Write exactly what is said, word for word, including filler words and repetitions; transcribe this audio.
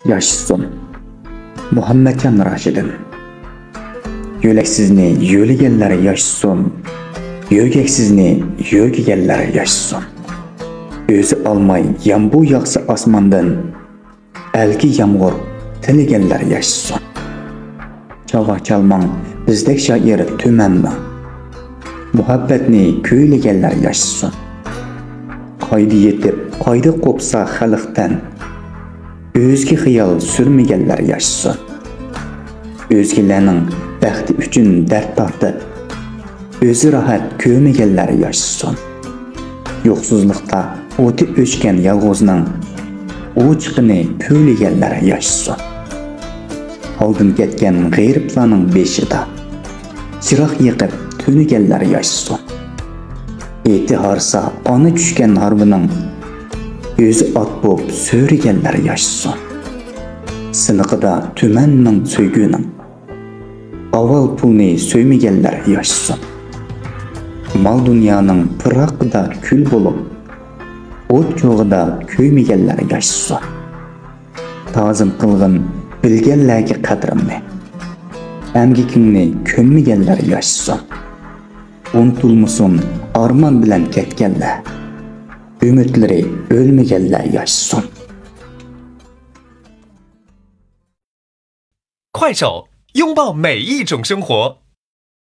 ياشىسۇن. مۇھەممەتجان راشىدىن. يۆلەكسىزنى يۆلىگەنلەر ياشىسۇن. يۆگەكسىزنى يۆگىگەنلەر ياشىسۇن. ئۆزى ئالماي يامبۇ ياغسا ئاسماندىن، ئەلگە يامغۇر تىلىگەنلەر ياشىسۇن. چاۋاك چالماڭ بىزدەك شائىر تۈمەننىڭ، مۇھەببەتنى كۈيلىگەنلەر ياشىسۇن. قايدا يېتىپ، قايدا قوپسا خەلقتىن، ئۆزىگە خىيال سۈرمىگەنلەر ياشىسۇن. ئۆزگىلەرنىڭ بەختى ئۈچۈن دەرد تارتىپ، ئۆزى راھەت كۆرمىگەنلەر ياشىسۇن. يوقسۇزلۇقتا ئوتى ئۆچكەن يالغۇزنىڭ، ئوچىقىنى پۈۋلىگەنلەر ياشىسۇن. ھالدىن كەتكەن غېرىبلارنىڭ بېشىدا، چىراغ يېقىپ تۈنىگەنلەر ياشىسۇن. ئېتى ھارسا ئانا چۈشكەن ھارۋىنىڭ، ئۆزى ئات بوپ سۆرىگەنلەر ياشىسۇن. سىنىقىدا تۈمەننىڭ سۆيگۈنىڭ، ئاۋۋال پۇلنى سۆيمىگەنلەر ياشىسۇن. مال دۇنيانىڭ پىراقىدا كۈل بولۇپ، ئوت چوغىدا كۆيمىگەنلەر ياشىسۇن. تازىم قىلغىن بىلگەنلەرگە قەدرىمنى، ئەمگىكىڭنى كۆممىگەنلەر ياشىسۇن. ئۇنتۇلمىسۇن ئارمان بىلەن كەتكەنلەر، ئۈمىدلىرى ئۆلمىگەنلەر ياشىسۇن. 快手，拥抱每一种生活。